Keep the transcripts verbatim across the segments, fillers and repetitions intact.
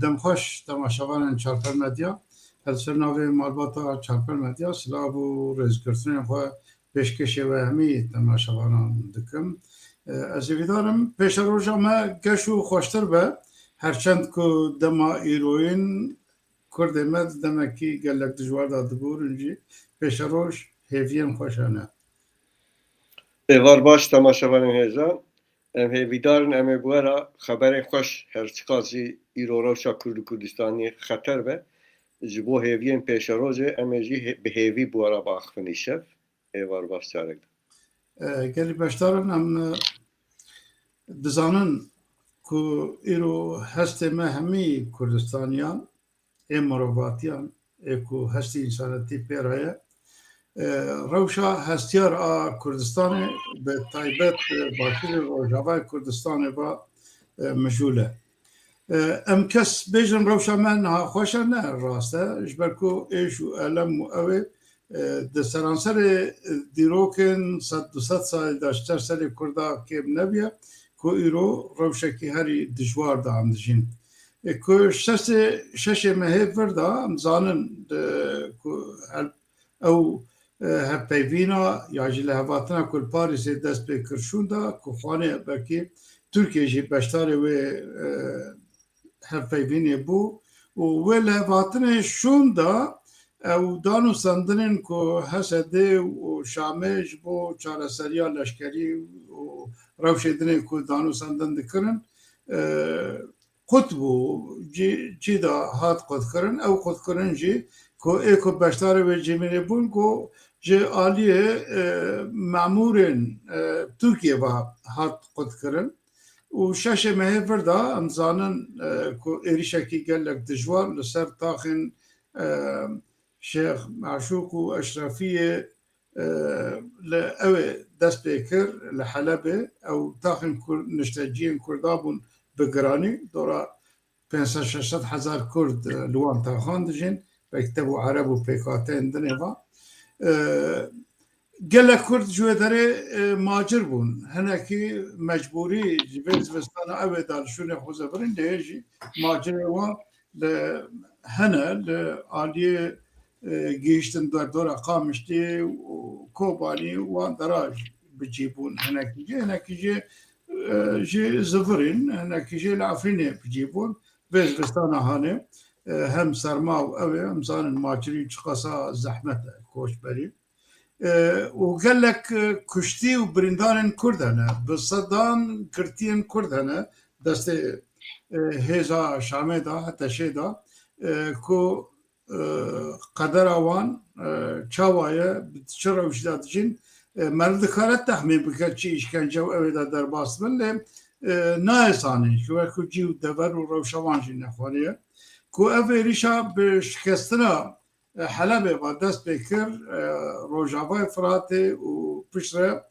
Demxweş temaşevanên Çarper Medya. Ez ser navê malbata Çarper Medya silav û rêzgirtinên xwe pêşkêşê we hemî temaşevanan dikim. Ez hêvîdar im pêşeroja me geş û xweştir be. Herçend ku dema îroyîn Kurdê me di demekî gelek dijwar de diborin jî, pêşeroj hêviyên xweş hene. Êvar baş temaşevanên hêja. Em hêvîdar in em ê bi we re xeberên xweş, her çiqas jî îro rewşa Kurd û Kurdistanî xeter be, ji bo hêviyên pêşerojê em ê jî hê-, bi hêvî bi we re biaxivin îşev. Êvar baş carek din. E, gelî beşdar in, em, e, dizanin ku îro hestê me hemî Kurdistaniyan, ê mirovatiyan, ê ku hestî însanetî pê re ye, e, rewşa hestiyar a Kurdistanê, bi taybet, e, Başûrê Rojavayê Kurdistanê ve, e, mijûl e. E, em kes bêjin rewşa me niha xweş e, ne rast e, ji ber ku êş û elem û ew ê, e, di seranserê, e, dîrokên sed du sed salî de ji ser serê Kurda kêm nebûye, ku îro rewşekî herî dijwar de em dijîn. E, ku şeşê, şeşê mehê vir de em zanin, e, ku hel-, ew, e, hevpeyvîna ya jî lihevhatina ku li Parîsê dest pê kir şûnda, ku xwanê belkî Tirkiye jî beşdarê wê, e, hevpeyvînê bû û wê lihevhatinê şûnda ew dan û sendinên ku H S D û Şamê ji bo çareseriya leşkerî û rewşê dinê ku dan û sendin dikirin, e, qut bû, cî, cî de hat qutkirin. Ew qutkirin jî ku ê ku beşdarê wê civînê bûn ku ji aliyê, e, memûrên, e, Tirkiye ve hat qutkirin. Û şeşê mehê vir de em zanin, e, ku êrîşekî gelek dijwar li ser taxên, e, Şêx Meşûq û Eşrefiyê, e, li ew ê dest pê kir li Helebê. Ew taxên Kurd, nişteciyên Kurda bûn bi giranî. Dora pênc sed şeş sed hezar Kurd, e, li wan taxan dijîn. Belkî tev û ereb û pêkhateyên dinê ve. E, gelek Kurd ji wê derê, e, macir bûn. Hinekî mecbûrî ji vê zivistana ew ê de li şûnê xwe zivirin, lê jî macirê wan li hene, li aliyê, e, gihiştin derdora Qamişlî û Kobanî wan dera bi cî bûn hinekî jî, hinekî jî, e, jî zivirîn, hinekî jî li Efrînê bi cî bûn. Vê zivistana hanê, e, hem serma û ew ê, em zanin macirî çiqasa zehmet e, koçberî. E, û gelek, e, kuştî û birîndarên Kurd hene, bi sedan girtiyên Kurd hene destê, e, hêza Şamê de, HTŞ'ê de, e, ku, e, qedera wan, e, çawa ye, bi çi rewşî de dijîn, e, meriv dikare texmîn bike çi îşkence û ew ê de derbas bin, lê, e, nayê zanîn, ji ber ku cî û dever û rewşa wan jî nexwenî ye. Ku ev êrîşa bi şikestina, e, Helebê ve dest pê kir, e, Rojavayê Firatê û piştre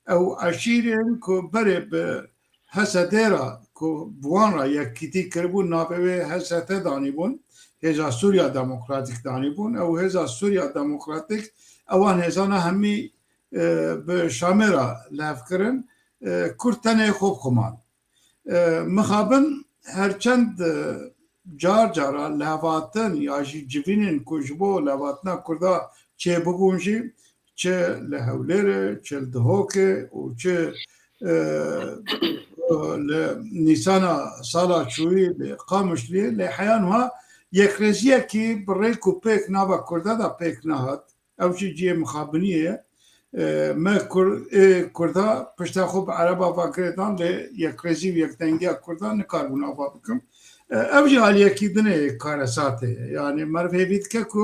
ew eşîrên ku berê bi H S D re ku bi wan re yekîtî kiribûn, navê wê H S T danîbûn, Hêza Sûriya Demokratîk danîbûn. Ew Hêza Sûriya Demokratîk ewan hêzana hemî, e, bi Şamê re lihevkirin, e, Kurd tenê xwe bi xwe man. E, mixabin herçend, e, car cara lihevhatin ya jî civînên ku ji bo lihevhatina Kurda çêbibûn jî, çi li Hewlêrê, çi li Dihokê û çi, e, li Nîsana sala çûyî li Qamişliyê, lê heya niha yekrêziyekî bi rêk û pêk nava Kurda de pêk nehat. Ew jî cihê mixabiniyê ye. E, me Kur-, ê Kurda pişta xwe bi Ereba ve girêdan, lê yekrêzî û yekdengiya Kurda nikaribûn ava bikin. E, ev jî aliyekî din ê karesatê ye. Yanî meriv hêvî dike ku,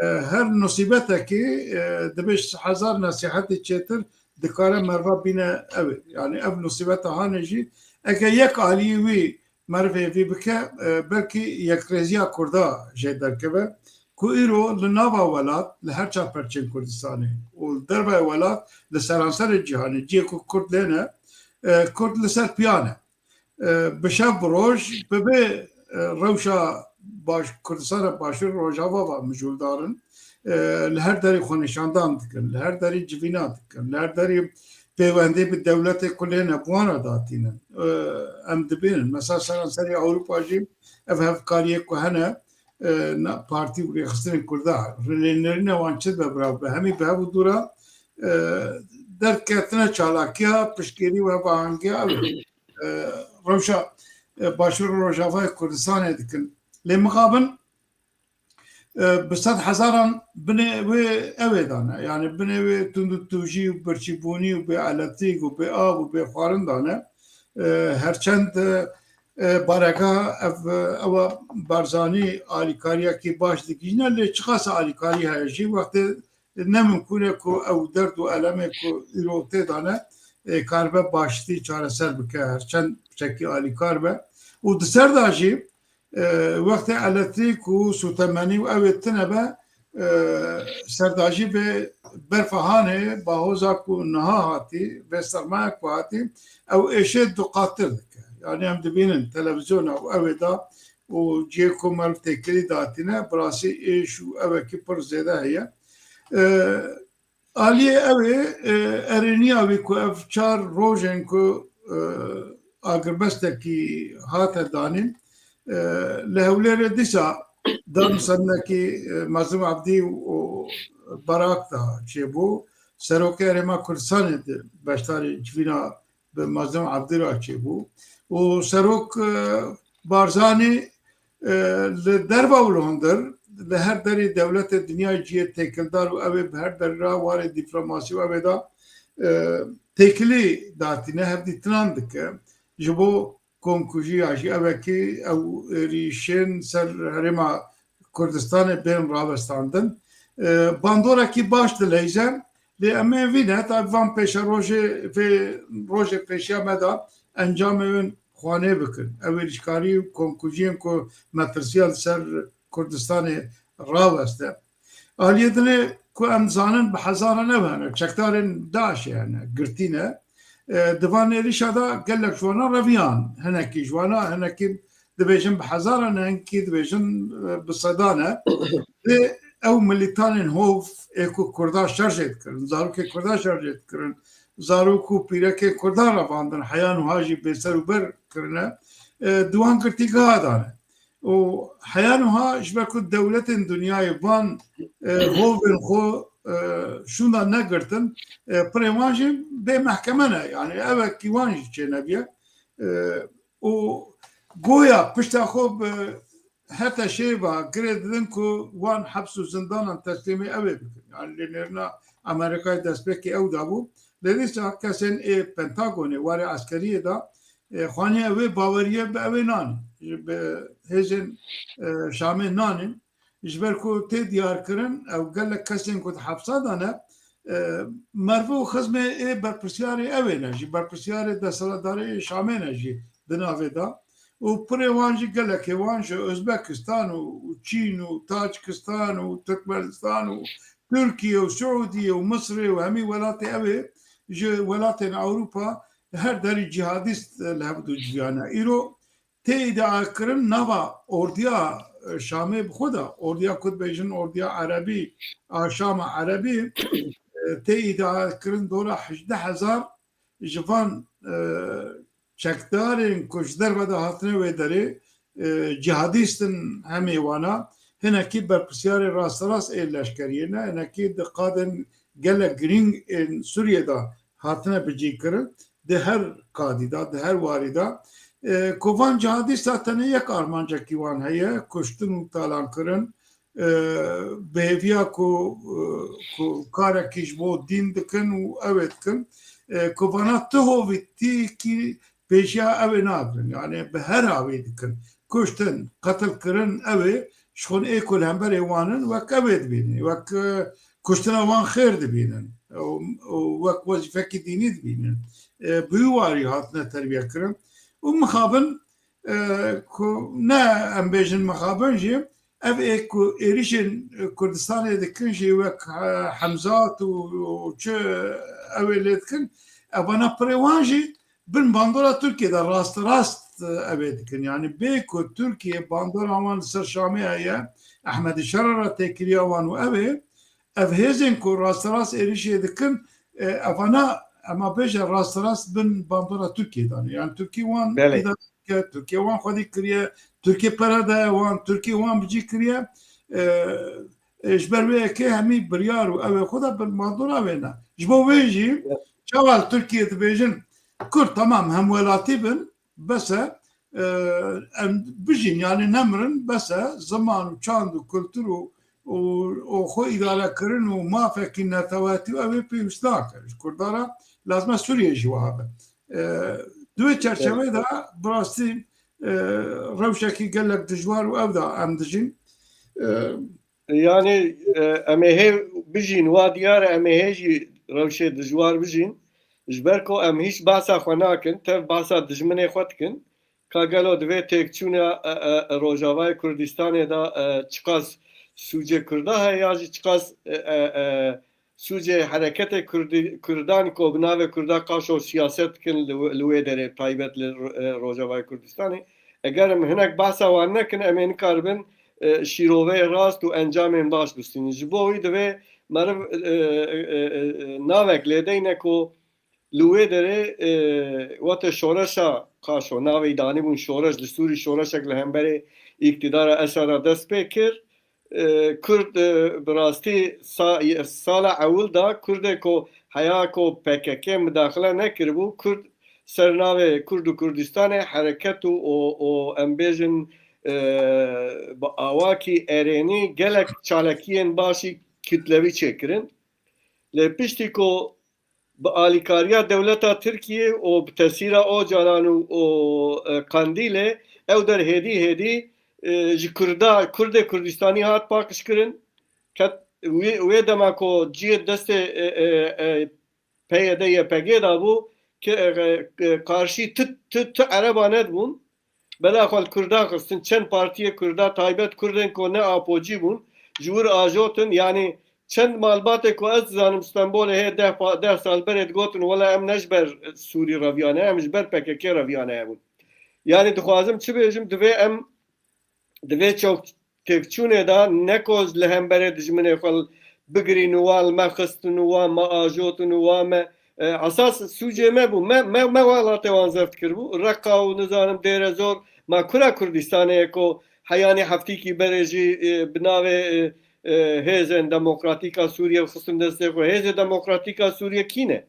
e, her musîbetekî, e, dibe ji hezar nesîhetê çêtir dikare meriva bîne ew ê. Yanî ev musîbeta hanê jî, eke yek aliyî wî meriv hêvî bike, e, belkî yekrêziya Kurda jê derkeve, ku îro li nava welat, li her çar perçên Kurdistanê û li dervayê welat, li seranserê cîhanê, cihê ku Kurd lê ne, e, Kurd li ser piyan e. E, bi şev bi roj, bi vê, e, rewşa baş, Kurdistana Başûr Rojava ve mijûldar in. E, li her derî xwenîşandan dikin, li her derî civîna dikin, li her derî pêwendî bi dewletê ku lê ne, bi wan re datînin. e, em dibînin. Mesela seranserê Ewropa jî ev hevkariyê ku hene, e, na-, partî û rêxistinên Kurda, lênerîna wan çi dibe bira bibe? Hemî bi hev û dû re, e, derdketine çalakiya, piştgirî û hevahengiya ew e, e, rewşa, e, Başûr û Rojavayê Kurdistanê dikin. Lê mixabin, e, bi sed hezaran binê wê ew ê dane. Yani binê wê tundûtûjî û birçîbûnî û bê elektrîk û bê av û bê xwarin dane. E, herçend, e, e, barega ev, e, ewa Barzanî alîkariyekî baş digihîne, lê çiqas alîkarî heye jî wextê ne mimkûn e ku ew derd û elemê ku îro tê de ne, e, karibe baştî çareser bike, her çend piçekî alîkar be. Û di ser de jî, e, wextê elektrîk û sûtemenî û ew ê tune be, e, serdajî vê berfa hanê, bahoza ku niha hatî, vê sermaya ku hatî, ew êşê duqatir dike. Yani em dibînin televizyona û ew ê de û cihê ku meriv têkilî datîne, bi rastî êş û evekî pir zêde heye. E, aliyê ew ê, e, erêniya wî ku ev çar rojên ku, e, agirbestekî hate danîn, e, li Hewlêrê dîsa danûstendinekî, e, Mazlûm Abdî û Barak da çêbû. Serokê Herêma Kurdistanê di beşdarî civîna bi Mazlûm Abdî re çêbû. Û Serok, e, Barzanî, e, li derve û li hundir, li her derê dewletê dinyayê cihê têkildar û ew ê bi her derê re warê dîplomasî û ew ê de, e, têkilî datîne, hevdîtinan dike. Ji bo komkujiya jî evekî ew êrîşên ser Herêma Kurdistanê bên rawestandin. E, bandorekî baş dileyze, lê em ê vîne, tabi van pêşerojê, vê rojê pêşiya me de encamê win xwanê bikin. Ew êrîşkarî û komkujiyên ku metirsiya li ser Kurdistanê raweste. Aliyê dinê ku em dizanin bi hezaran ev hene, çekdarên DAIŞê hene, girtî ne. E, di van êrîşa de gelek ji wana reviyan, hinekî ji wana, hinekî dibêjin bi hezaran, hinekî dibêjin, e, bi sedan e. Lê ew milîtanên hov ê ku Kurda şerjê dikirin, zarokê Kurda şerjê dikirin, zarok û pîrekê Kurda revandin, heya niha jî bêser û ber kirine, e, di wan girtîgeha de ne. Û heya niha ji ber ku dewletên dinyayê van, e, hovên xwe, e, şûnda negirtin, e, pirê wan jî bê mehkeme ne. Yani evekî wan jî çênebiye. E, û goya pişta xwe bi hete şêva girê didin ku wan heps û zindanan teslîmê ew ê bikin. Yani lênêrina Amerîkayê destpêkê ew dabû. Lê dîsa kesên ê Pentagonê, warê eskeriyê de, e, xanî ew ê baweriye bi ew ê nanî. Ji bi hêzên, e, Şamê nanî. Ji ber ku tê diyarkirin, ew gelek kesên ku di hepsa de ne, e, merve û xizmê ê berpirsiyarê ew ê ne jî, berpirsiyarê desthilatdarê Şamê ne jî di navê de. Û pirê wan jî gelekê wan ji Özbekistan û, û Çîn û Tacikistan û Tirkmenistan û Tirkiye û Siûdiye û Misrê û hemî welatê ew ê ji welatên Ewropa her derî cihadîst, e, li hev du civiyane. Îro tê îdiakirin nava ordiya, e, Şamê bi xwe de, ordiya ku dibêjin ordiya erebî, a Şama erebî, e, tê îdiakirin dora hejdeh hezar ji van, e, çekdarên ku ji derve de hatine wê derê, e, cihadîst in hemê wana, hinekî berpirsiyarê rasterast ê leşkeriyê ne, hinekî di qadên gelek girîng ên Sûriyê de hatine bicîkirin, di her qadî de, di her warî de, e, ku van cihadîsta tenê yek armancekî wan heye, kuştin û talankirin, e, bi hêviya ku, e, ku karekî ji bo dîn dikin û ew ê dikin, e, ku vana tu hovîtîkî pêşiya ew ê nagirin. Yani bi her awê dikin. Kuştin, qetilkirin, ew ê ji xwe ê ku li hemberê wan in wek ew ê dibînin. Wek, e, kuştina wan xêr dibînin. Û, û wek wezîfekî dînî dibînin. E, bi wî warî hatine terbiyekirin. Û mixabin, e, ku ne em bêjin mixabin jî, ev ê ku êrîşên Kurdistanê dikin jî wek, e, Hemzat û, û çi ew ê lê dikin, evana pirê wan jî bin bandora Tirkiye de rasterast, e, ev ê dikin. Yani bê ku Tirkiye bandora wan li ser Şamê heye, Ehmedî Şera re têkiliya wan û ev ê, ev hêzên ku rasterast êrîşê dikin, e, evana ema bêje rasterast bin bandora Tirkiyê dane. Yani Tirkiye wan Belê. îdare dike, Tirkiye wan xwedî kiriye, Tirkiye pere daye wan, Tirkiye wan bi cî kiriye. E, e, ji ber wê yekê hemî biryar û ew ê xwe de bin bandora wê ne. Ji bo wê jî Evet. çawa li Tirkiye dibêjin, Kurd temam hemwelatî bin, bes e, e, em bijîn, yani nemirin, bes e, ziman û çand û kultur û, û, û xwe îdarekirin û mafekî netewetî û ew ê pêwîst nake. Ji Kurdan re lazim e Sûriye jî wiha be. E, di wê çerçeveyê de bi rastî, e, rewşekî gelek dijwar û ew de em dijîn. E, Yani, e, em ê hê bijîn, wa diyar e, em ê hê jî rewşê dijwar bijîn. Ji ber ku em hîç behsa xwe nakin, tev behsa dijminê xwe dikin. Ka gelo di vê têkçûna, e, e, Rojavayê Kurdistanê de, e, çiqas sûcê Kurda heye ya jî çiqas, e, e, e, sûcê hereketê Kurdî-, Kurdan ku bi navê Kurda qaşo siyaset dikin li, li wê derê taybet li, e, Rojavayê Kurdistanê. Eger em hinek behsa wan nekin, em ê nikaribin, e, şîroveyê rast û encamên baş bistînin. Ji bo wî divê meriv, e, e, e, e, navek lê deyne ku li wê derê, e, wate şoreşa qaşo, navê danîbûn şoreş, li Sûrî şoreşek li hemberê îktidara Eseda dest pê kir. E, Kurd, e, bi rastî sa-, sala ewil de Kurdê ku heya ku P K K midaxile nekiribû, Kurd ser navê Kurd û Kurdistanê hereket û, û, û em bêjin, e, bi awakî erênî gelek çalakiyên başî kitlevî çêkirin. Lê piştî ku bi alîkariya dewleta Tirkiyê û bi tesîra Ocalan û, û, e, Qandîlê ew der hêdî hêdî, e, ji Kurda, Kurdê Kurdistanî hat paqijkirin. Ket wê, wê dema ku cihê destê, e, e, e, P Y D Y P G de bû, ki, e, e, qarşî tu, tu, tu Ereba nedibûn. Bela xwe li Kurdan xistin, çend partiyê Kurda, taybet Kurdên ku ne apocî bûn, ji wir ajotin, yanî çend malbatê ku ez dizanim Stenbolê hê deh pa-, deh sal berê digotin, wela em ne ji ber Sûrî reviyane, em ji ber P K K reviyane hebûn. Yanî dixwazim çi bêjim, divê em, divê çok têkçûnê de ne ku li hemberê dijminê xwe bigirîn û wan li me xistin û wan me ajotin û wan me, e, esas sûcê me bû. Me, me, me welatê wan zeft kiribû. Reqa û nizanim Dêrezor, ma kura Kurdistanê ye ku heyanî heftîkî berê jî, e, bi navê, e, e, Hêzên Demokratîk a Sûriye xistin destê xwe. Hêzê Demokratîk a Sûriye kî ne?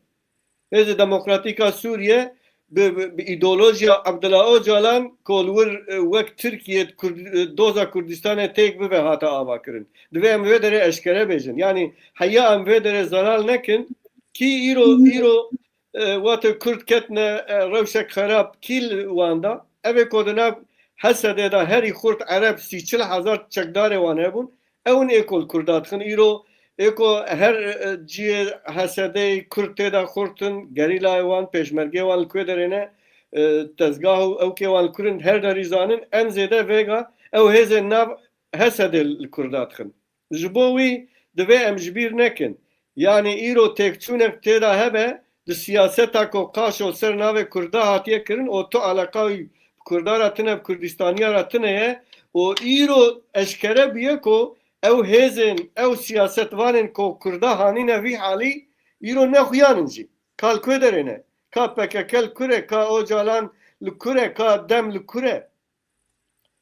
Hêzê Demokratîk a Sûriye bi, bi, bi îdeolojiya Abdullah Ocalan ku li wir, e, wek Tirkiye Kurd-, e, doza Kurdistanê têk bibe hate avakirin. Divê em vê derê eşkere bêjin. Yanî heya em vê derê zelal nekin, kî îro, îro, e, wate Kurd ketine, e, rewşek xerab, kî li wan da? Ev ê ku di nav H S D'ê de herî xurt Ereb sî çil hezar çekdarê wan hebûn, ew in ê ku li Kurda dixin. Îro ê ku her, e, cihê H S D'ê Kurd tê de xurt in, gerîlayê wan, pêşmergê wan li ku derê ne, e, tezgah û ewkê wan li kur in, her derî zanin, en zêde vêga ew hêzên nav H S D'ê li Kurda dixin. Ji bo wî divê em ji bîr nekin. Yanî îro têkçûnek tê de hebe, di siyaseta ku qaşo ser navê Kurda hatiye kirin û tu eleqa wî bi Kurda re tine, bi Kurdistaniya re tine ye û îro eşkere bûye ku ew hêzên, ew siyasetvanên ku Kurda hanîne vî halî îro ne xuyan in jî. Ka li ku derê ne? Ka P K K li kur e, ka Ocalan li kur e, ka DEM li kur e?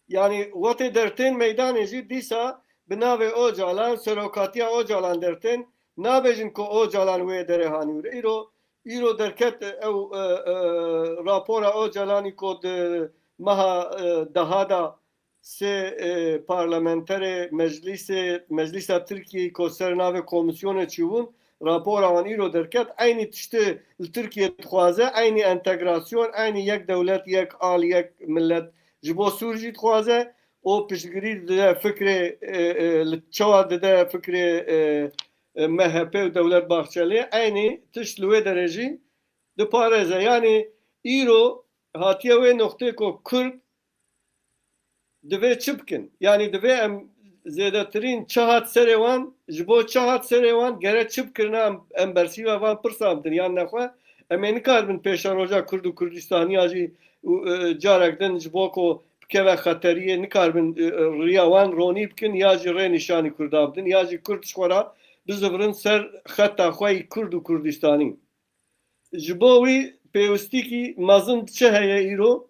Yanî wextê dertên meydanê jî dîsa bi navê Ocalan, serokatiya Ocalan dertên, nabêjin ku Ocalan wê derê hanî wir. Îro, îro derket ew, e, e, rapora Ocalanî ku di meha, e, deha de sê, e, parlamenterê meclîsê, meclîsa Tirkiyeyê ku ser navê komîsyonê çûbûn, rapora wan îro derket. Eynî tiştê li Tirkiye dixwaze, eynî entegrasyon, eynî yek dewlet, yek al, yek millet ji bo Sûr jî dixwaze. O piştgirî dide fikrê, e, e, li çawa dide fikrê, e, e, M H P û Dewlet Bahçelî, eynî tişt li wê derê jî diparêze. Yanî îro hatiye wê noqtê ku Kurd divê çi bikin? Yanî divê em zêdetirîn çi hat serê wan, ji bo çi hat serê wan, gere çi bikirina em, em bersîva van pirsan bidin. Yan nexwe em ê nikaribin pêşeroja Kurd û Kurdistaniya jî û, e, carek din ji bo ku bikeve xeteriyê, nikaribin, e, e, riya wan ronî bikin ya jî rê nîşanî Kurda bidin ya jî Kurd ji xwe re bizivirin ser xeta xwe yî Kurd û Kurdistanî. Ji bo wî pêwistîkî mezin çi heye îro?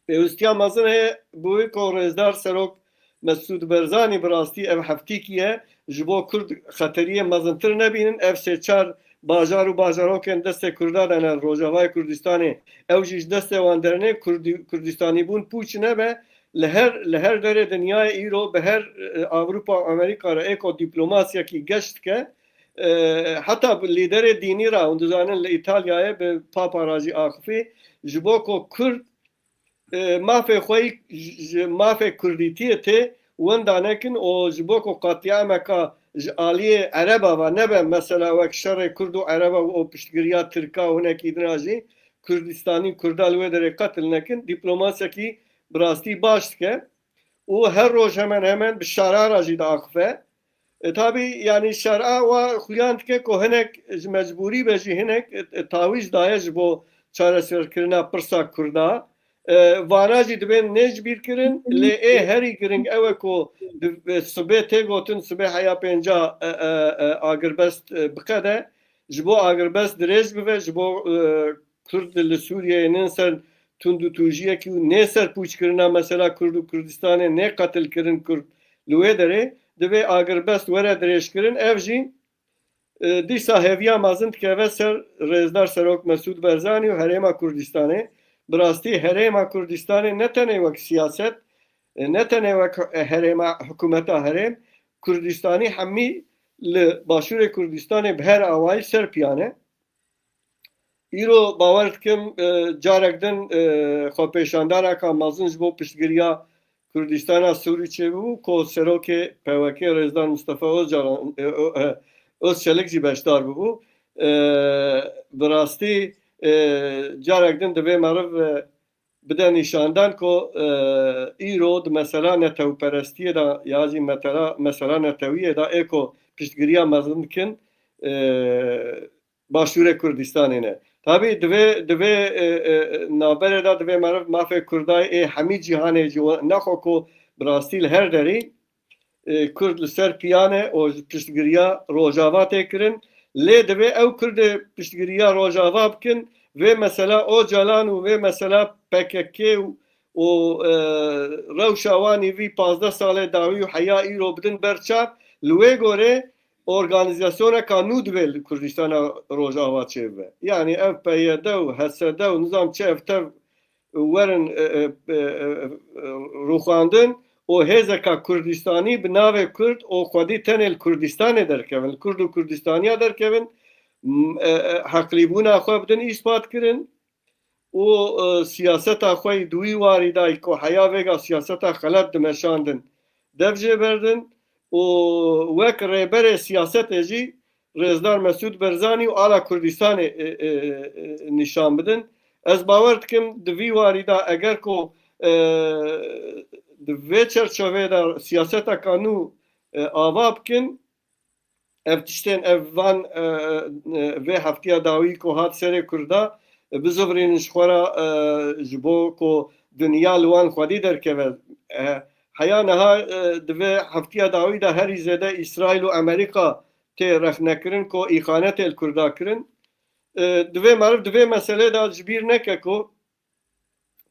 Pêwistiya mezin heye bo wî ku Rêzdar Serok Mesûd Barzanî bi rastî ev heftîkî ye, ji bo Kurd xeteriyê mezintir nebînin. Ev sê çar bajar û bajarokên destê Kurda de ne, Rojavayê Kurdistanê, ew jî ji destê wan dernê, Kurdî-, Kurdistanîbûn pûç nebe. Li her, li her derê dinyayê îro bi her, e, Ewropa û Amerîka re êko dîplomasiyekî geş dike. E, heta bi lîderê dînî re, hûn dizanin li Îtalyayê bi Papa re jî axifî, ji bo ku Kurd, e, mafê xwe yî ji, ji mafê Kurdîtiyê tê wenda nekin û ji bo ku qetlîameka ji aliyê Ereba ve nebe, mesela wek şerê Kurd û Ereba û piştgiriya Tirka û hinekî dina jî Kurdistanî Kurda li wê derê qetil nekin, dîplomasiyekî bi rastî baş dike û her roj hemen hemen bi şera re jî diaxife. E, tabî, yanî şera wa xuyan dike ku hinek ji mecbûrî be jî hinek, e, e, tawîz daye ji bo çareserkirina pirsa Kurda. E, vana jî dibên nêjbîrkirin, lê ê herî giring ew e ku di, e, sibê tê gotin, sibê heya pênca, e, e, e, agirbest, e, biqede, ji bo agirbest dirêj bibe, ji bo, e, Kurd li Sûriyeyê nên ser tundûtûjiyekî û nê ser pûçkirina mesela Kurd û Kurdistanê, nê qetilkirin Kurd li wê derê, divê agirbest were dirêjkirin. Ev jî, e, dîsa hêviya mezin dikeve ser Rêzdar Serok Mesûd Barzanî û Herêma Kurdistanê. Bi rastî Herêma Kurdistanê ne tenê wek siyaset, e, ne tenê wek, e, herêma, hikûmeta herêm, Kurdistanî hemî li Başûrê Kurdistanê bi her awayî ser piyan e. Îro bawer dikim, e, carek din, e, xwepêşandaneka mezin ji bo piştgiriya Kurdistana Sûrî çêbû, ku serokê P Y K Rêzdar Mustafa Ocalan, e, o-, e, Özçelik jî beşdar bûbû. E, bi rastî, e, carek din divê meriv, e, bide nîşandan ku, e, îro di mesela netewperestiyê de ya jî metela, mesela netewiyê de ê ku piştgiriya mezin dikin, e, Başûrê Kurdistanê ne. Tabî divê, divê, e, e, navberê de divê meriv mafê Kurdayê ê hemî cîhanê jî we-, nexwe ku bi rastî li her derî, e, Kurd li ser piyan e û ji piştgiriya Rojava tê kirin. Lê divê ew Kurdê piştgiriya Rojava bikin, vê mesela Ocalan û vê mesela P K K û, û, e, rewşa wan î vî pazdeh salê dawî û heya îro bidin ber çav, li wê gorê organîzasyoneka nû divê li Kurdistana Rojava çêbibe. Yanî ev P Y D û H S D û nizam çi ev tev werin, e, e, e, e, rûxandin û hêzeka Kurdistanî bi navê Kurd û xwedî tenê li Kurdistanê derkevin, li Kurd û Kurdistaniya derkevin, m-, e, e, heqlîbûna xwe bidin îspat kirin û, e, siyaseta xwe yî di wî warî de ku heya vêga siyaseta xelet dimeşandin, dev jê berdin û wek rêberê siyasetê jî Rêzdar Mesûd Barzanî û ala Kurdistanê, e, e, e, nîşan bidin. Ez bawer dikim di vî warî de eger ku, e, di vê çerçoveyê de siyaseteka nû, e, ava bikin, ev tiştên ev van, e, e, vê heftiya dawî ku hat serê Kurda, e, bizivirînin ji xwe re, e, ji bo ku dinya li wan xwedî derkeve. E, heya niha, e, di vê heftiya dawî de herî zêde Îsraîl û Amerîka tê rexnekirin ku îxanetê li Kurda kirin. E, divê meriv di vê meselê de ji bîr neke ku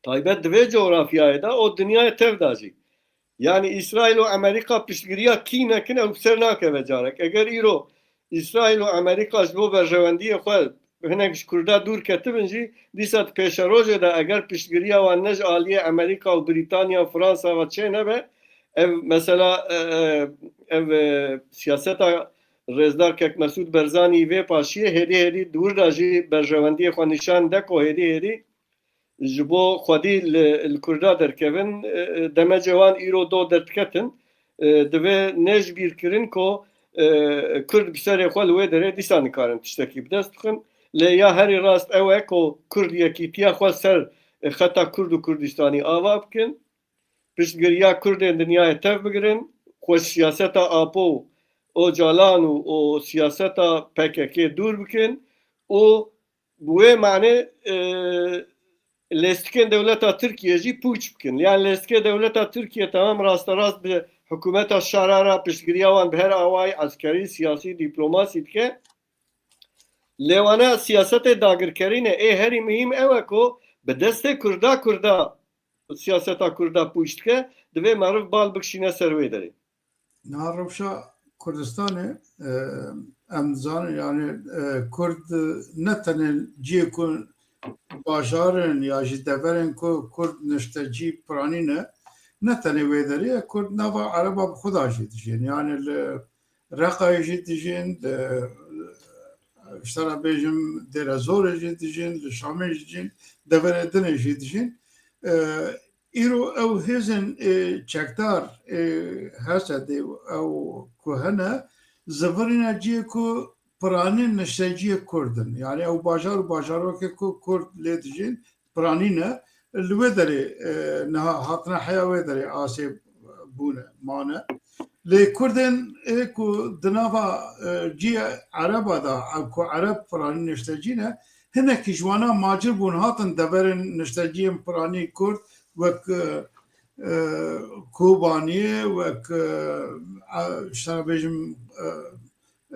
taybet di vê coğrafyayê de û dinyayê tev de jî. Yanî Îsraîl û Amerîka piştgiriya kî nekin, ew bi ser nakeve carek. Eger îro Îsraîl û Amerîka ji bo berjewendiyê xwe hinek ji Kurda dûr ketibin jî, dîsa di pêşerojê de eger piştgiriya wan ne ji aliyê Amerîka û Brîtanya û Fransa ve çê nebe, ev mesela, e, e, ev, e, siyaseta Rêzdar Kek Mesûd Barzanî vê paşiyê hêdî hêdî di wir de jî berjewendiyê xwe nîşan de ku hêdî hêdî ji bo xwedî li, li Kurda derkevin, e, e, demecê wan îro do derdiketin. E, divê ne ji bîr kirin ku, e, Kurd bi serê xwe li wê derê dîsa nikarin tiştekî bi dest bixin. Lê ya herî rast ew e ku Kurd yekîtiya xwe ser, e, xeta Kurd û Kurdistanî ava bikin. Piştgiriya Kurdên dinyayê tev bigirin. Xwe ji siyaseta Apo, Ocalan û, û siyaseta P K K dûr bikin û bi wê manê, e, lêstikên dewleta Tirkiye jî pûç bikin. Yanî lêstikê dewleta Tirkiye temam rasterast bi hikûmeta şara re piştgiriya wan bi her awayî eskerî, siyasî, dîplomasî dike. Lê wana siyasetê dagirkerî ne. Ê herî muhîm ew e ku bi destê Kurda, Kurda siyaseta Kurda pûç dike, divê meriv bal bikişîne ser wê derê. Niha rewşa Kurdistanê, e, em dizanin, yani, e, Kurd ne tenê cihê ku bajar in ya jî dever in ku Kurd niştecî piranî ne, ne tenê wê derê ye, Kurd nava Ereba bi xwe de jî dijîn. Yani li Reqayê jî dijîn, li, ji te re bêjim, Dêrezorê jî dijîn, li Şamê jî dijîn, deverê dinê jî dijîn. E, îro ew hêzên, e, çekdar, e, H S D ew ku hene, zivirîne cihê ku piranî nişteciyê Kurd in. Yani ew bajar û bajarokê ku Kurd lê dijîn, piranî ne, li wê derê, e, niha hatine heya wê derê asê bûne, mane. Lê Kurdên ê ku di nava, e, cihê Ereba de, ew ku Ereb piranî niştecî ne, hinekî ji wana macir bûn, hatin deverên nişteciyên piranî Kurd wek, e, e, Kobaniyê, wek, e, e, ji te re bêjim, e,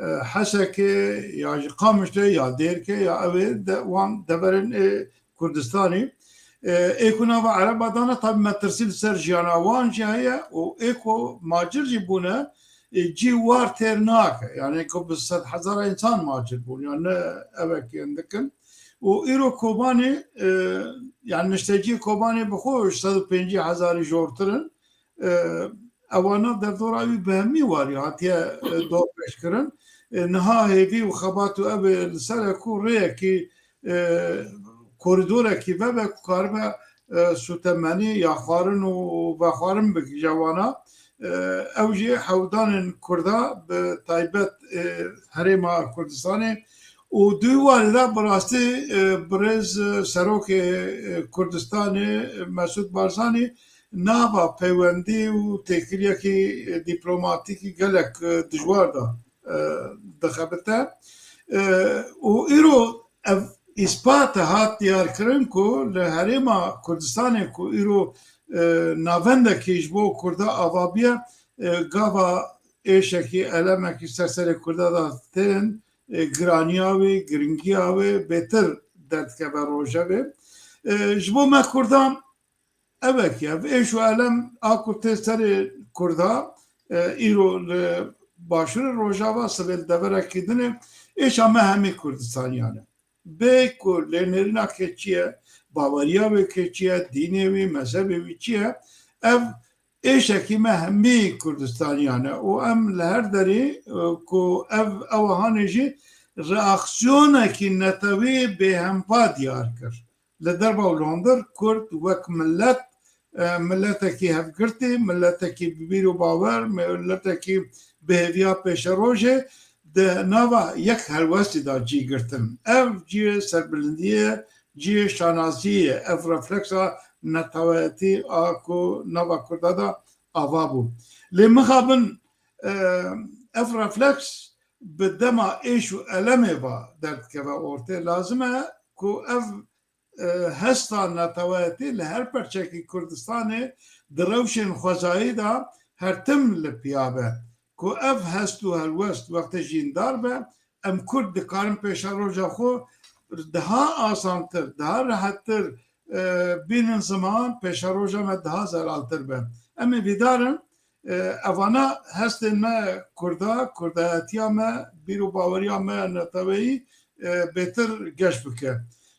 e, Hesekê ya jî Qamişlê ya Dêrkê ya ew ê de, wan deverên ê Kurdistanê, e, ê ku nava Ereba dane, tabi metirsî li ser jiyana wan jî heye û ê ku macir jî bûne, e, cî war têr nake. Yani ku bi sed hezara însan macir bûn, yani ne evekê hindik in. Û îro Kobanê, e, yani niştecî Kobanê bi xwe ji sed û pêncî hezarî jortir in. E, ewana derdora wî bi hemî warî hatiye, e, dorpêçkirin. E, niha hêvî û xebat û ev ê li ser e ku rêyekî, e, korîdorekî vebe ku karibe, e, sûtemenî ya xwarin û vexwarin bigihîje wana. E, ew jî hewldanên Kurda bi taybet, e, Herêma Kurdistanê û di wî warî de bi rastî, e, birêz, e, serokê, e, Kurdistanê, e, Mesûd Barzanî nava peywendî û têkiliyekî, e, dîplomatîkî gelek, e, dijwar de, e, dixebite. E, û îro ev îspat e hat diyarkirin ku li Herêma Kurdistanê ku îro, e, navendekî ji bo Kurda ava bûye, e, gava êşekî, elemekî ser serê Kurda de tên, e, giraniya wê, giringiya wê bêtir derdikeve rojevê. E, ji bo me Kurdan evekî ye. Ev êş û elem a ku tê serê Kurda, e, îro li Başûrê Rojava, sibê li deverekî din e, êşa me hemî Kurdistaniyan e. Bê ku lênêrîna kê çi ye, baweriya wê kê çi ye, dînê wî, mezhebê wî çi ye, ev êşekî me hemî Kurdistaniyan e û em li her derê, e, ku ev, ew hanê jî reaksiyonekî netewî bêhempa diyar kir. Li derva û li hundir Kurd wek milet, e, miletekî hevgirtî, miletekî bi bîr û bawer, miletekî bi hêviya pêşerojê di nava yek helwestî de cî girtin. Ev cihê serbilindiyê ye, cihê şanaziyê ye. Ev refleksa neteweyetî a ku nava Kurda de ava bû. Lê mixabin, e, ev refleks bi dema êş û elemê ve derdikeve ortê. Lazim e ku ev, e, hesta neteweyetî li her perçekî Kurdistanê di rewşên xwezayî de her tim li piya be. Ku ev hest û helwest wextê jîndar be, em Kurd dikarin pêşeroja xwe daha asantir, daha rehettir, e, bînin ziman, pêşeroja me daha zelaltir be. Em ê vîdar in, e, evana hestên me Kurda, Kurdayetiya me, bîr û baweriya me neteweyî, e, bêtir geş bike.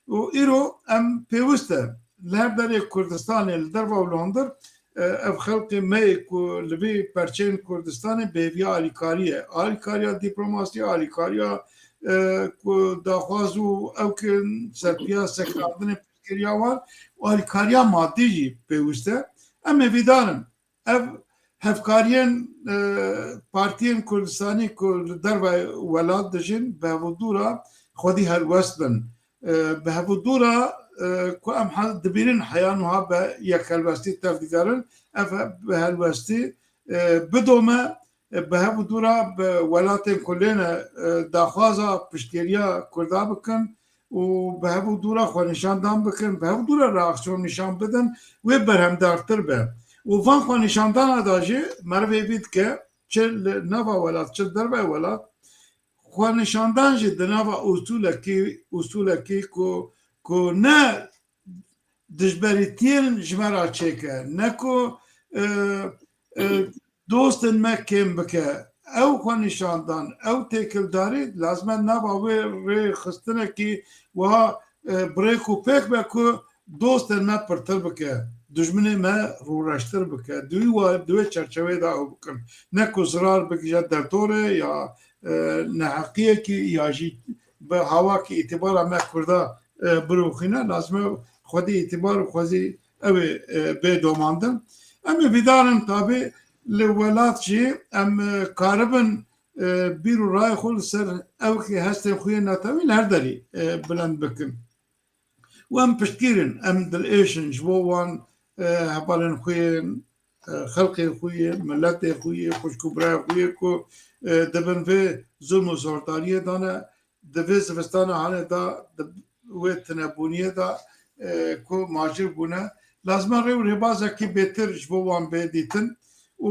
Û îro em pêwist e li her derê Kurdistanê, li derve û li hundir, e, ev xelkê me yê ku li vî perçeyên Kurdistanê bi hêviya alîkariyê, alîkariya dîplomasî, alîkariya, e, ku daxwaz û ew kirin serpiya sekinandinê piştgiriya wan û alîkariya madî jî pêwist e. Em ê vîdar in. Ev hevkariyên, e, partiyên Kurdistanî ku li derve welat dijîn, bi hevûdû re xwedî helwest bin. E, bi hevûdû re, e, ku em he-, dibînin heya nuha bi yekhelwestî tevdigerin, ev he-, bi helwestî, e, bidome, e, bi hevûdû re bi welatên ku lêne, e, daxwaza piştgiriya Kurda bikin, û bi hevûdû re xwenîşandan bikin, bi hevûdû re reaksiyon nîşan bidin, wê berhemdartir be. Û van xwenîşandana de jî meriv hêvî dike, çi li nava welat, çi li derveyê welat, xwenîşandan jî di nava usûlekî, usûlekî ku, ku ne dijberîtiyên ji me re çêke, ne ku, e, e, dostên me kêm bike. Ew xwenîşandan, ew têkildarî lazim e nava wê rêxistinekî wiha, e, bi rêk û pêk be ku dostên me pirtir bike, dijminê me rûreştir bike. Di wî wa-, di wê çerçeveyê de ew bikin. Ne ku zirar bigihîje derdorê ya, e, neheqiyekî ya jî bi hawakî îtîbara me Kurda, e, birûxîne, lazim e xwedî îtîbar û xwezî ew ê, e, bê domandin. Em ê bîdarin tabî li welat jî em, e, karibin, e, bîr û rayê xwe li ser ewkê hestên xwe yên netewî li her derî, e, bilind bikin. Û em piştgîr in, em dilêş in ji bo wan, e, hevalên xwe yên, e, xelkê xwe yê, miletê xwe yê, xwişk û birayê xwe yê ku, e, dibin vê zulm û zordariyê de ne, di vê zivistana hanê de, di wê tinebûniyê de, e, ku macir bûne. Lazim e rê û rêbazekî bêtir ji bo wan bê dîtin. Û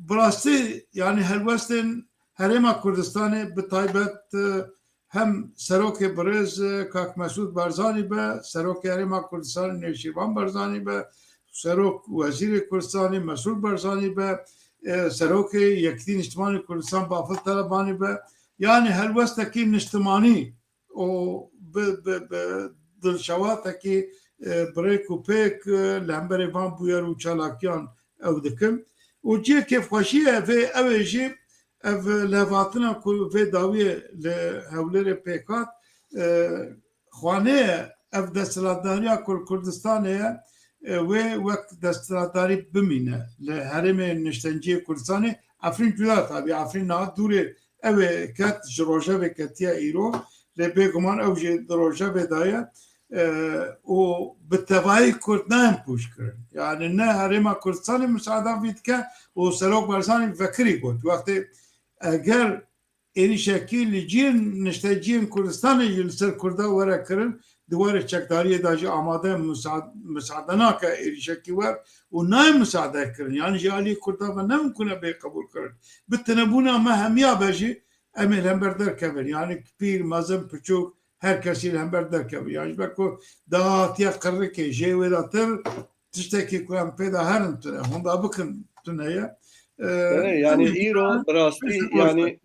bi rastî, yanî helwestên Herêma Kurdistanê bi taybet, e, hem Serokê Birêz, e, Kak Mesûd Barzanî be, Serokê Herêma Kurdistanê Nêçîrvan Barzanî be, Serok Wezîrê Kurdistanê Mesûd Barzanî be, e, Serokê Yekîtî Niştimanê Kurdistan Bafil Telebanî be. Yanî helwestekî niştimanî û bi, bi, bi dilşewatekî, e, bi rêk û pêk, e, li hemberî van bûyer û çalakiyan ew dikin. Û cihê kêfxweşiyê vê ew ê jî ev levhatina ku vê dawiyê li Hewlêrê pêk hat, e, xwanê ye ev desthilatdariya ku li Kurdistanê ye, e, wê wek desthilatdarî bimîne li herêmê niştenciyê Kurdistanê. Efrîn cuda tabî, Efrîn niha dûrê ew ê ket ji rojevê ketiye îro, lê bêguman ew jî di rojevê de ye, e, û bi tevayî Kurd nayên pûçkirin. Yani ne Herêma Kurdistanê misaada vî dike û Serok Barzanî vekirî got. Wextê eger êrîşekî li cihên nişteciyên Kurdistanê jî li ser Kurda were kirin, di warê çekdariyê de jî amade misa-, misaade nake êrîşekî wer û nayê misaade kirin. Yani ji alî Kurda ve ne mimkun e bê qebûl kirin. Bi tinebûna me hemiya be jî em ê li hember derkevin. Yani pîr, mezin, piçûk, her kesî li hember derkevin. Yani ji ber ku dahatiye qirrikê jê wê de tir tiştekî ku em pê de herin tune, hûn da bikin tune ye. E, Belê, yani em îro bi rastî, pişt yani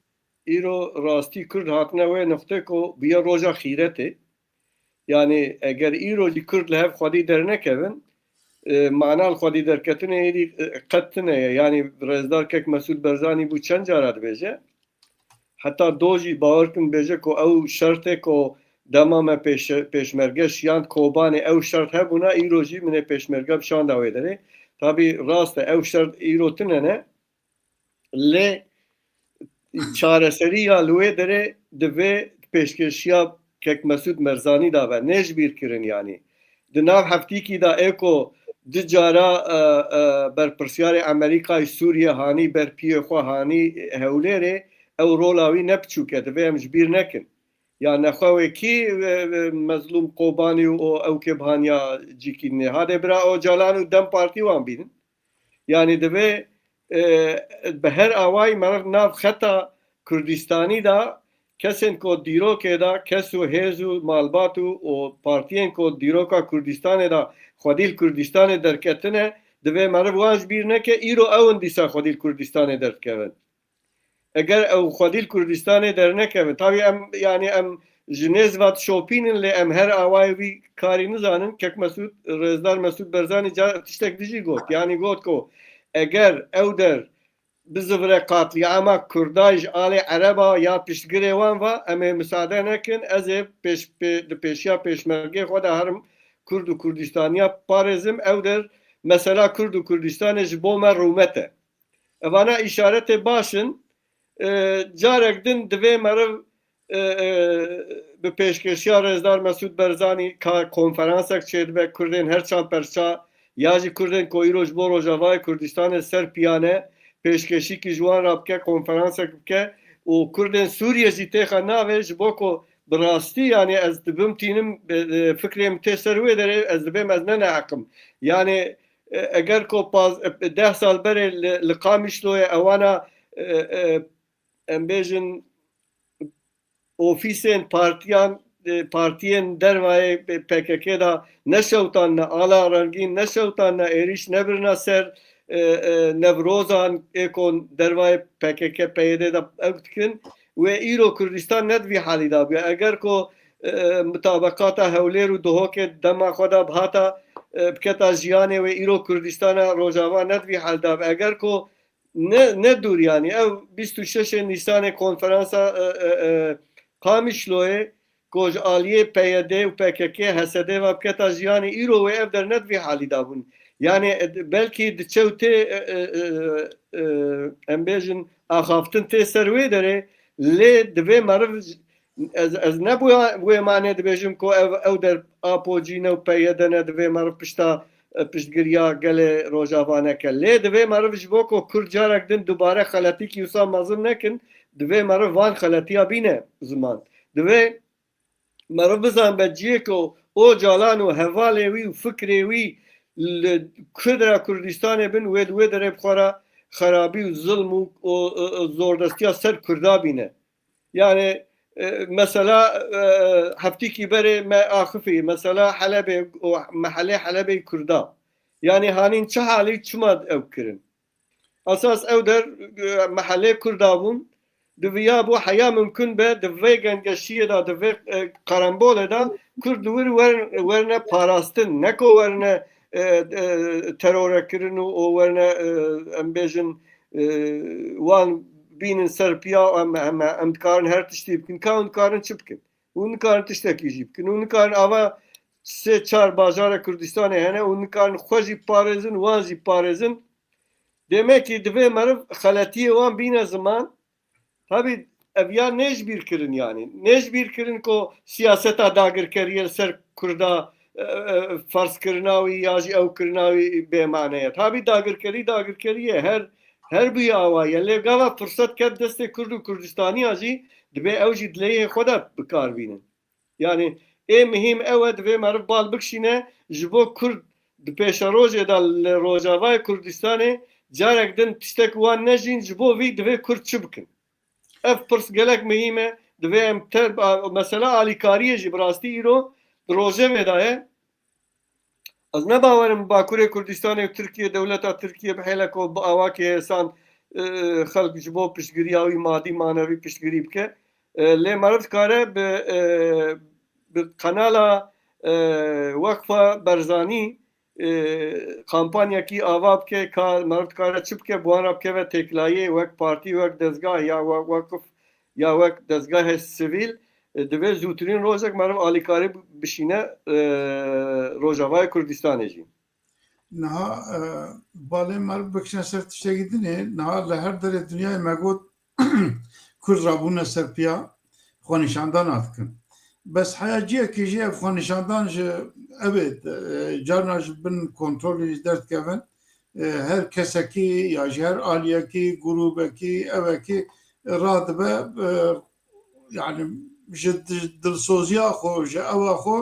îro rastî Kurd hatine wê nuqtê ku bûye roja xîretê. Yani eger îro jî Kurd li hev xwedî dernekevin, e, mana li xwedî derketinê êdî, e, qet tune ye. Yani Rêzdar Kek Mesûd Barzanî bû çend cara dibêje. Heta do jî bawer kin bêje ku ew şert e ku dema me pêş-, pêşmerge şiyand Kobanê ew şert hebûna, îro jî min ê pêşmerge bi şanda wê derê. Tabî rast e, ew şert îro tune ne. Lê çareserî ya li wê derê di vê pêşkêşiya Kek Mesûd Barzanî de be, ne ji bîr kirin yanî. Di nav heftîkî de ê ku du cara, e, e, berpirsiyarê Amerîkayê Sûriyê hanî ber piyê xwe hanî Hewlêrê, ew rola wî ne piçûk e, divê em ji bîr nekin. Ya nexwe wê kî, e, e, Mezlûm Kobanî û o ewkê bi haniya cîkî nê. Hadê bira Ocalan û DEM Partî wan bînin. Yani divê, e, bi her awayî meriv nav xeta Kurdistanî de kesên ku dîrokê de kes û hêz û malbat û, û partiyên ku dîroka Kurdistanê de xwedî li Kurdistanê derketine, divê meriv wan ji bîr neke, îro ew in dîsa xwedî li Kurdistanê derdikevin. Eger ew xwedî li Kurdistanê dernekevin. Tabî em, yani em ji nêz ve dişopînin, lê em her awayê vî karî nizanin. Kek Mesûd, Rêzdar Mesûd Barzanî ca tiştek dijî got. Yani got ku eger ew der bizivire qatlîama Kurda ji alê Ereba ya piştgirê wan ve, em ê misade nekin, ez ê pêş-, pê-, di pêşiya pêşmergê xwe de herim Kurd û Kurdistaniya parêzim, ew der mesela Kurd û Kurdistanê ji bo me rûmet e. Evana îşaretê baş in. E, carek din divê meriv, e, e, bi pêşkêşiya Rêzdar Mesûd Barzanî ka konferansek çêdibe, Kurdên her çar perça ya jî Kurdên ku îro ji bo Rojavayê Kurdistanê ser piya ne, pêşkêşîkî ji wan re bike, konferansek bike û Kurdên Sûriyê jî têxe navê, ji bo ku bi rastî, yani ez dibim tînim, e, e, fikrê min tê ser wê derê, ez dibêm ez ne neheqim. Yani, e, eger ku paz-, e, deh sal berê li, li Qamişloyê ewana, e, e, em bêjin, ofîsên partiyan, e, partiyên dervayê P K K de neşewtanne ala rengîn, neşewtanne êrîş nebirine ser, e, e, Newrozan ê ku dervayê P K K P Y D de ew dikin. Wê îro Kurdistan ne di vî halî de bûye. Eger ku, e, mutabeqata Hewlêr û Duhokê dema xwe de bihata, e, biketa jiyanê, wê îro Kurdistana Rojava ne di vî hal de be. Eger ku ne, ne dûr, yanî ev bîst û şeş Nîsanê konferansa, e, e, e, Qamişloyê ku ji aliyê P Y D û P K K, H S D ve biketa jiyanê, îro wê ev der ne di vî halî de bûn. Yanî, e, belkî diçe û tê, e, e, e, e, em bêjin, axaftin tê ser wê derê, lê divê meriv, ez, ez ne bi wê manê dibêjim ku ev, ew der Apo cî ne û P Y D ne, divê meriv pişta, e, piştgiriya gelê Rojava neke. Lê divê meriv ji bo ku Kurd carek din dubare xeletîkî wisa mezin nekin, divê meriv van xeletiya bîne ziman. Divê meriv bizanbe cihê ku Ocalan û hevalê wî û fikrê wî li Kurd re Kurdistanê bin, wê di wê derê bi xwe re xerabî û zilm û, û, û, û zordestiya ser Kurda bîne. Yani, e, mesela, e, heftîkî berê me axifî, mesela Helebê û mehelê Helebê Kurda. Yani hanîn çi halî çima ew kirin? Esas ew der, e, mehelê Kurda bûn. Diviya bû heya mimkun be, di vê gengeşiyê de, di vê, e, karambolê de Kurd li wir wer-, werne parastin. Ne ku werne, e, e, terore kirin û, û werne, e, em bêjin, e, wan bînin ser piya, em, em, em dikarin her tiştî bikin. Ka hûn dikarin çi bikin? Hûn nikarin tiştekî jî bikin. Hûn nikarin ava sê çar bajara Kurdistanê hene, hûn nikarin xwe jî parêzin, wan jî parêzin. Demekî divê meriv xeletiyê wan bîne ziman. Tabî ev ya nêjbîrkirin yanî. Nêjbîrkirin ku siyaseta dagirkeriyê li ser Kurda, e, e, ferzkirina wî ya jî ew kirina wî bêmane ye. Tabî dagirkerî, dagirkerî ye. Her, her bûye awa ye. Lê gava firset ket destê Kurd û Kurdistaniya jî, divê ew jî dileyê xwe de bi kar bînin. Yani ê mihîm ew e, divê meriv bal bikişîne ji bo Kurd di pêşerojê de li Rojavayê Kurdistanê carek din tiştek wan nejîn, ji bo vî divê Kurd çi bikin? Ev pirs gelek mihîm e. Divê em te-, a, mesela alîkariyê jî bi rastî îro di rojevê de ye. Ez ne bawerim Bakurê Kurdistanê û Tirkiye, dewleta Tirkiye bi hêle ku bi awakê hêsan, e, xelk ji bo piştgiriya wî madî manevî piştgirî bike. E, lê meriv dikare bi, e, bi kanala, e, Wekfa Berzanî, e, kampanyekî ava bike, ka meriv dikare çi bike, bi wan re bikeve têkilayê, wek partî, wek dezgah ya we-, wekif ya wek dezgahê sivîl, e, divê zûtirîn rojek meriv alîkarî bişîne, e, Rojavayê Kurdistanê jî. Niha, e, balê meriv bikişine ser tiştekî dinê, niha li her derê dinyayê me got, Kurd rabûne ser piya xwenîşandana dikin. Bes heya ciyekî jî ev xwenîşandan ji ev ê, e, carna ji bin kontrolê jî derdikevin. E, her kesekî ya jî her aliyekî, grûbekî, evekî radibe, e, yani ji di-, dilsoziya xwe, ji ewa xwe,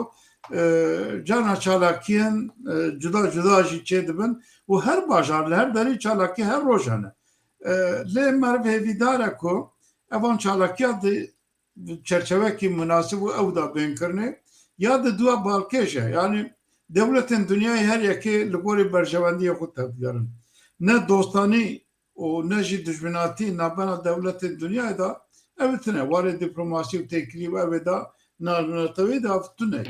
e, carna çalakiyên, e, cuda cuda jî çêdibin û her bajar li her derî çalakî her roj hene. E, lê meriv hêvîdar e ku evan çalakiya di çerçevekî munasib û ew da bên kirinê ya di dua balkêş e. Yani dewletên dinyayê her yekê li gorî berjewendiyê xwe tevdigerin. Ne dostanî û ne jî dijminatî navbena dewletên dinyayê de ev tune. Warê dîplomasî û têkilî û ev ê da navneteweyî de ev tune.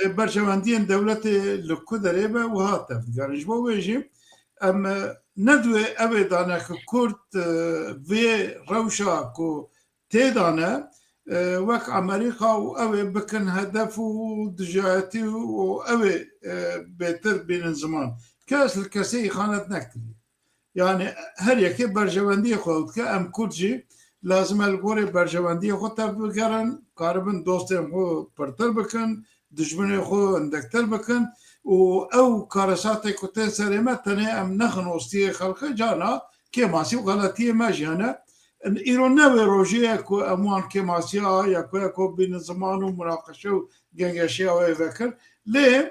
E, berjewendiyên dewletê li ku derê be wiha tevdigerin. Ji bo wê jî em, e, ne divê ev ê dane ku Kurd, e, vê rewşa ku tê dane, e, wek Amerîka û ew ê bikin hedef û dijayetî û ew ê, e, bêtir bînin ziman. Kes li kesê îxanet nekiriye. Yani her yekê berjewendiyê xwe ew dike. Em Kurd jî lazim e li gorê berjewendiyê xwe tevbigerin, karibin dostên xwe pirtir bikin, dijminê xwe hindektir bikin û ew karesatê ku tên serê me tenê em nexin ostiyê xelkê, carna kêmasî û xeletiyê me jî hene. Îro ne wê rojê ye ku em wan kêmasiya ya ku ya ku bînin ziman û munaqeşe û gengeşeya wê vekir. Lê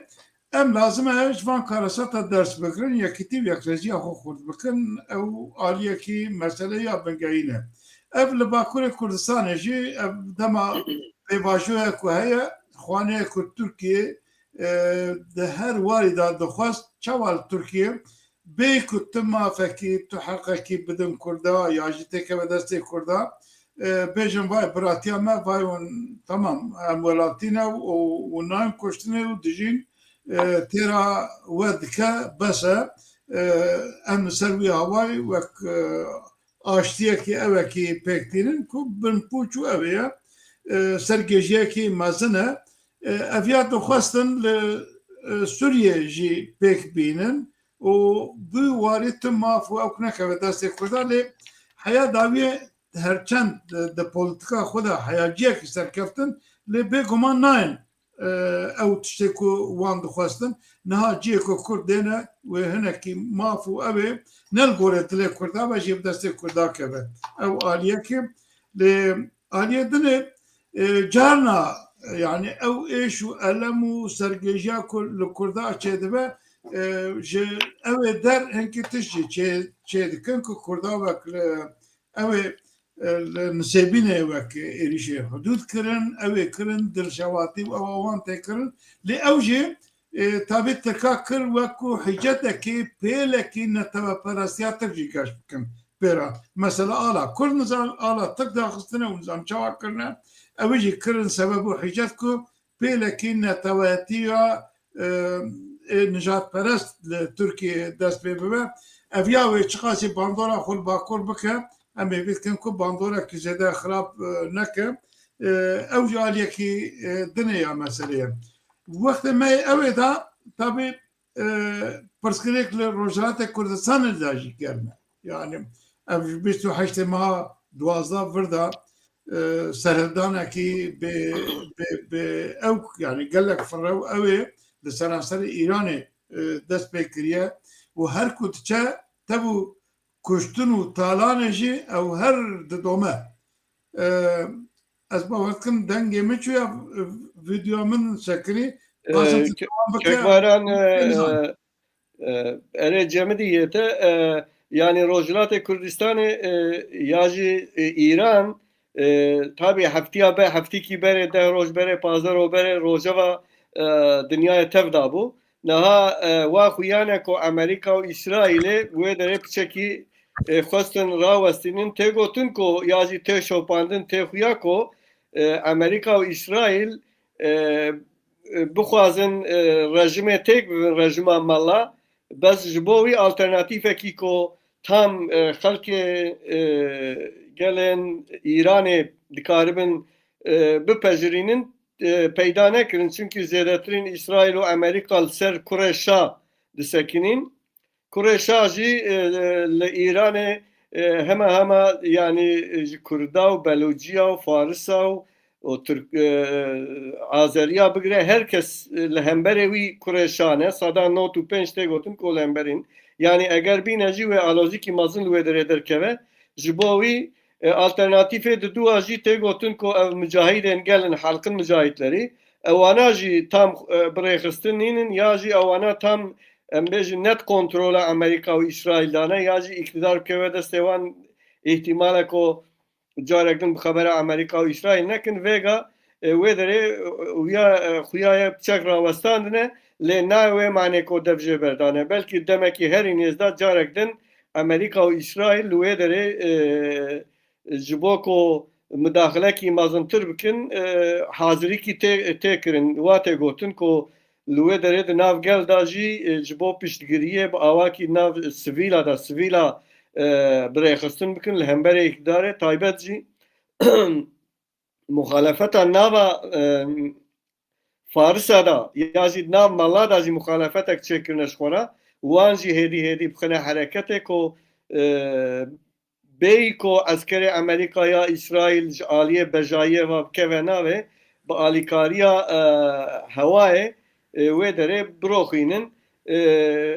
em lazim e ji van karesata ders bigirin, yekîtî û yekrêziya xwe xurt bikin. Ew aliyekî meseleya bingehîn e. Ev li Bakurê Kurdistanê jî ev dema pêvajoya ku heye, xwaneye ku Tirkiye, e, di her warî de dixwest çawa li Tirkiye bê ku tu mafekî, tu heqekî bidin Kurda ya jî têkeve destê Kurda, e, bêjin vay biratiya me, vay hûn, tamam, em welatî ne û, û nayên kuştinê û dijîn, e, têra we dike, bes e. E, em li ser wî hawayî wek, e, aştiyekî ewekî pêk tînin ku binpûç û ew ê ye, e, sergêjiyekî mezin e. E, ev ya dixwestin li, e, Sûriyê jî pêk bînin û bi warî tu maf û ew nekeve destê Kurdan, lê heya dawiyê herçend di, di polîtîka xwe de heyaciyekî serkeftin, lê bêguman nayên, e, ew tiştê ku wan dixwestin. Niha cihê ku Kurd dêne wê hinekî maf û ew ê ne li gorê dilê Kurda be jî bi destê Kurda keve. Ew aliyekê. Lê aliyê dinê, e, carna, yani ew êş û elem û sergêjiya ku li Kurda çêdibe, e, ji ew ê der hinkî tişt jî çê, çêdikin ku Kurda wek li ew ê, e, li Nisêbînê wek êrîşê hudûd kirin, ew ê kirin, dilşewatî û ew wan tê kirin. Lê ew jî, e, tabî Tirka kir wekû hîcetekî, pêlekî neteweperestiya Tirk jî geş bikin pê re. Mesela ala Kurd nizam, ala Tirk daxistine û nizam çawa kirine, ew jî kirin sebeb û hîcet ku pêlekî netewetiya, e, ê nijadperest li Tirkiyê dest pê bibe. Ev ya wê çiqasî bandora xwe li Bakur bike, em ê bîr dikin ku bandorekî zêde xirab, e, neke. E, ew jî aliyekî, e, dinê ya meselê ye. Wextê me yê ew ê da, tabî, e, pirsgirêk li Rojhilatê Kurdistanê de jî germ e. Yani ev ji bîst û heştê meha duwazdeh vir de, e, serhildanekî bi, bi, bi ew, yani gelek firrew ew ê li seranserê Îranê, e, dest pê kiriye û her ku diçe tev û kuştin û talanê jî ew her didome. E, ez bawer dikim dengê min çûye, e, vîdyoya min sekinî. E, Qasim, ke-, dewam bike. Kekvaran, e, Nizam. E, erê Cemidî yê te, e, yani Rojhilatê Kurdistanê, e, ya jî, e, Îran, e, tabî heftiya be, heftîkî berê, deh roj berê, pazdeh roj berê, rojeva, e, dinyayê tev dabû. Niha, e, wa xuyane ku Amerîka û Îsraîlê wê derê piçekî, e, xwestin rawestînin, tê gotin ku ya jî tê şopandin, tê xuya ku, e, Amerîka û Îsraîl, e, e, bixwazin, e, rejimê têk bibin, rejima mala, bes ji bo wî alternatîfekî ku tam, e, xelkê, e, gelên Îranê dikaribin, e, bipejirînin, e, peyda nekirin. Çimkî zêdetirîn Îsraîl û Amerîka li ser kurê şa disekinîn. Kurê şa jî, e, li Îranê, e, hema hema, yanî, e, ji Kurda û Belûciya û Farisa û, û Tirk, e, Azeriya bigire her kes, e, li hemberê wî kurê şa ne. Seda nod û pênc tê gotin ku li hemberîn. Yanî eger bîne jî wê alozîkî mezin li wê derê derkeve. Ji bo wî, e, alternatîfê diduwa jî tê gotin ku ev mucahîdên gel in, halkın mucahîdlerî. Ewana jî tam, e, birêxistin nînin ya jî ewana tam, em bêjin, net kontrola Amerîka û Îsraîl dane ya jî îktidar bikeve destê wan, îhtimale ku carek din bi xebera Amerîka û Îsraîl nekin. Vêga, e, wê derê, e, xuya, e, xuya ye piçek rawestandine, lê nayê wê manê ku dev jê berdane. Belkî demekî herî nêzda carek din Amerîka û Îsraîl li wê derê, e, ji bo ku midaxilekî mezintir bikin, e, hazirîkî tê, tê kirin. Wa tê gotin ku li wê derê di nav gel de jî, e, ji bo piştgiriyê bi awakî nav sivîla de, sivîla, e, birêxistin bikin li hemberê îktidarê, taybet jî muxalefeta nava, e, Farisa da ya jî nav mala da jî muxalefetek çêkirine ji xwe re, wan jî hêdî hêdî bixine hereketê ku, e, bêyî ku eskerê Amerîka ya Îsraîl ji aliyê bejayiyê ve bikeve navê, bi alîkariya, e, hewayê, e, wê derê biroxînin. E,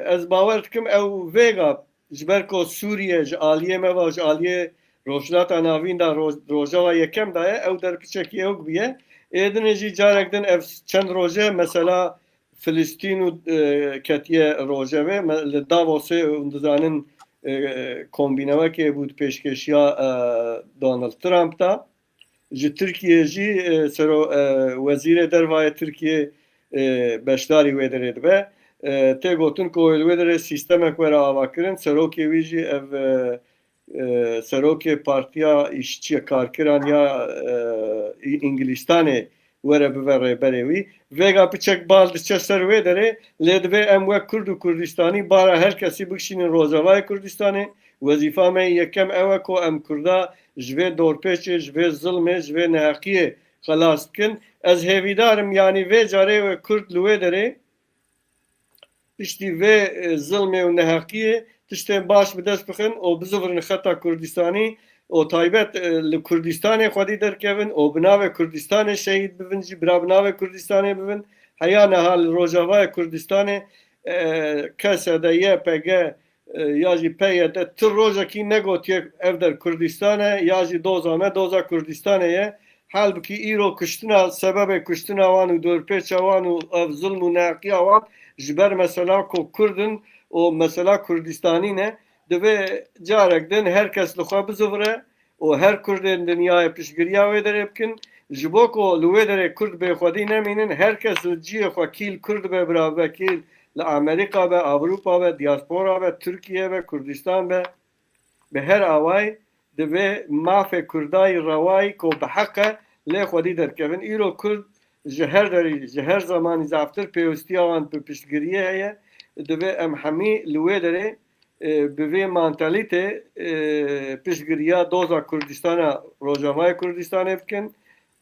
ez bawer dikim ew vêga ji ber ku Sûriye ji aliyê me ve, ji aliyê Rojhilata Navîn de roj-, rojeva yekem de ye, ew der piçekî ewk bûye. Ê dinê jî carek din ev çend roje mesela Filistîn û, e, ketiye rojevê. Me, li Davosê hûn dizanin, e, kombînewekê bû di pêşkêşiya, e, Donald Trump de. Ji Tirkiyê jî, e, sero-, e, wezîrê dervayê Tirkiyê, e, beşdarî wê derê dibe. E, tê gotin ku li wê derê sîstemek were avakirin, serokê wî jî ev, e, e, serokê Partiya Îşçiye Karkiran ya, e, Î-, Îngilîstanê were bibe rêberê wî. Vêga piçek bal diçe ser wê derê, lê divê em wek Kurd û Kurdistanî bara her kesî bikişînin Rojavayê Kurdistanê. Wezîfa me yê yekem ew e ku em Kurda ji vê dorpêçê, ji vê zilmê, ji vê neheqiyê xelas bikin. Ez hêvîdar im, yanî vê carê wê Kurd li wê derê piştî vê, e, zilmê û neheqiyê tiştên baş bi dest bixin û bizivirin xeta Kurdistanî û taybet, e, li Kurdistanê xwedî derkevin û bi navê Kurdistanê şehîd bibin jî, bira bi navê Kurdistanê bibin. Heya niha li Rojavayê Kurdistanê, e, K S D, Y P G, e, ya jî P Y D tu rojekî negotiye ev der Kurdistan e, ya jî doza me doza Kurdistanê ye. Halbikî îro kuştina, sebebê kuştina wan û dorpêça wan û ev zilm û neheqiya wan ji ber mesela ku Kurd in û mesela Kurdistanî ne, divê carek din her kes li xwe bizivire û her Kurdên dinyayê piştgiriya wê derê bikin. Ji bo ku li wê derê Kurd bêxwedî nemînin, her kes li cihê xwe kî li Kurd be, bira be, kî li Amerîka be, Ewropa be, diaspora be, Tirkiye be, Kurdistan be, bi her awayî divê mafê Kurdayî rewayî ku bi heq e lê xwedî derkevin. Îro Kurd ji her derî, ji her zemanî zaftir pêwîstiya wan bi piştgiriyê heye. Divê em hemî li wê derê, e, bi vê mantalîtê, e, piştgiriya doza Kurdistana, Rojavayê Kurdistanê bikin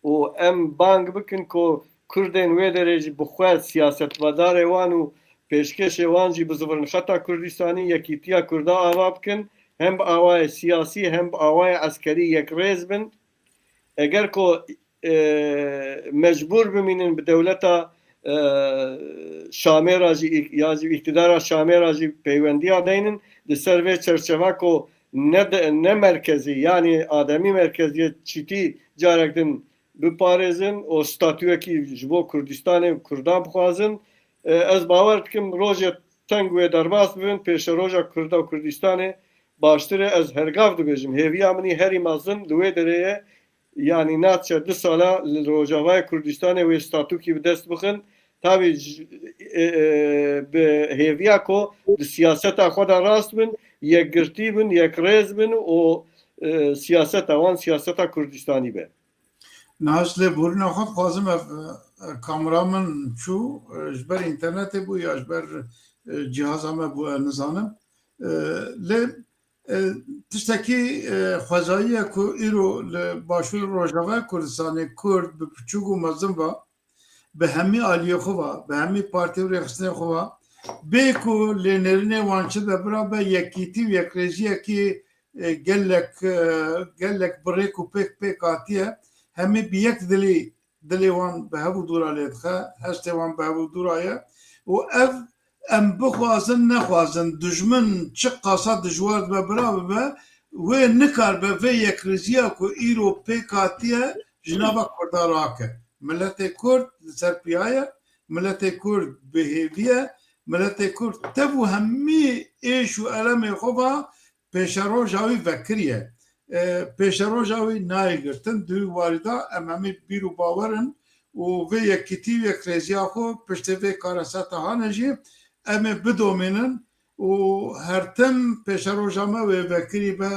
û em bang bikin ku Kurdên wê derê jî bi xwe siyasetmedarê wan û pêşkêşê wan jî bizivirin xeta Kurdistanî, yekîtiya Kurda ava bikin, hem bi awayê siyasî hem bi awayê eskerî yekrêz bin. Eger ku, e, mecbûr bimînin bi dewleta, e, Şamê re jî, ya jî îktidara Şamê re jî peywendiya deynin, di ser vê çerçeva ku ne de, ne merkezî, yanî ademî merkeziyê çîtî carek din biparêzin û statuyekî ji bo Kurdistanê û Kurdan bixwazin. E, ez bawer dikim rojê teng wê derbas bibin, pêşeroja Kurda û Kurdistanê baştir e. Ez hergav dibêjim, hêviya min î herî mezin li wê derê ye, yanî naçe du sala li Rojavayê Kurdistanê wê statûkî bi dest bixin. Tabî ji, e, e, bi hêviya ku di siyaseta xwe de rast bin, yekgirtî bin, yekrêz bin û, e, siyaseta wan siyaseta Kurdistanî be. Niha ji lêborîna xwe dixwazim, ev, e, kamera min çû, e, ji ber înternetê bû ya ji ber, e, cîhaza me bû, e, nizanim. E, lê, e, tiştekî, e, xwezayî ye ku îro li Başûr Rojavayê Kurdistanê Kurd bi piçûk û mezin ve, bi hemî aliyê xwe ve, bi hemî partî û rêxistinê xwe ve, bê ku lênêrînê wan çi be bira be, yekîtî û yekrêziyekî, e, gelek, e, gelek bi rêk û pêk pêk hatiye. Hemî bi yek dilî, dilê wan bi hev û dû re lê dixe, hestê wan bi hev û dû re ye. Û ev, em bixwazin nexwazin, dijmin çi qasa dijwar dibe bira bibe, wê nikaribe vê yekrêziya ku îro pêk hatiye ji nava Kurda rake. Miletê Kurd li ser piya ye, miletê Kurd bi hêvî ye, miletê Kurd tev û hemî êş û elemê xwe ve pêşeroja wî vekiriye. E, pêşeroja wî nayê girtin, di wî warî de em hemî bîr û bawer in û vê yekîtî û yekrêziya xwe piştê vê kareseta hane jî em ê bidomînin û her tim pêşeroja me wê vekirî be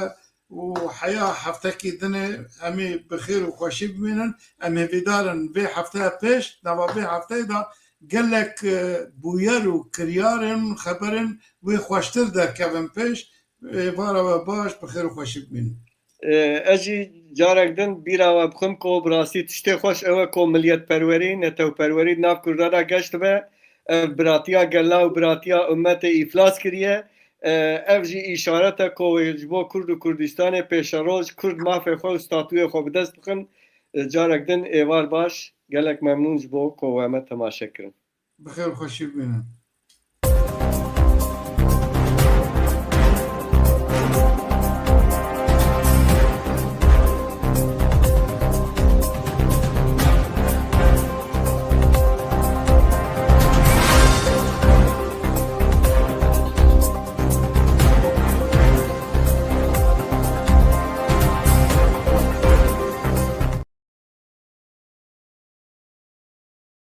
û heya heftekî dinê em ê bi xêr û xweşî bimînin. Em hêvîdar in vê hefteya pêş, nava vê hefteyê de gelek, e, bûyer û kiryarên, xeberên wê xweştir derkevin pêş. Êvara we baş, bi xêr û xweşî bimînin. E, ez jî carek din bîra we bixwim ku bi rastî tiştê xweş ew e ku miliyetperwerî, netewperwerî di nav Kurda de geş dibe. Ev biratiya gela û biratiya ummetê îflas kiriye. E, ev jî îşaret e ku ji bo Kurd û Kurdistanê pêşeroj Kurd mafê xwe û statuyê xwe bi dest bixin. E, carek din êvar baş, gelek memnûn ji bo ku we me temaşe kirin. Bi xêr û xweşî bimînin.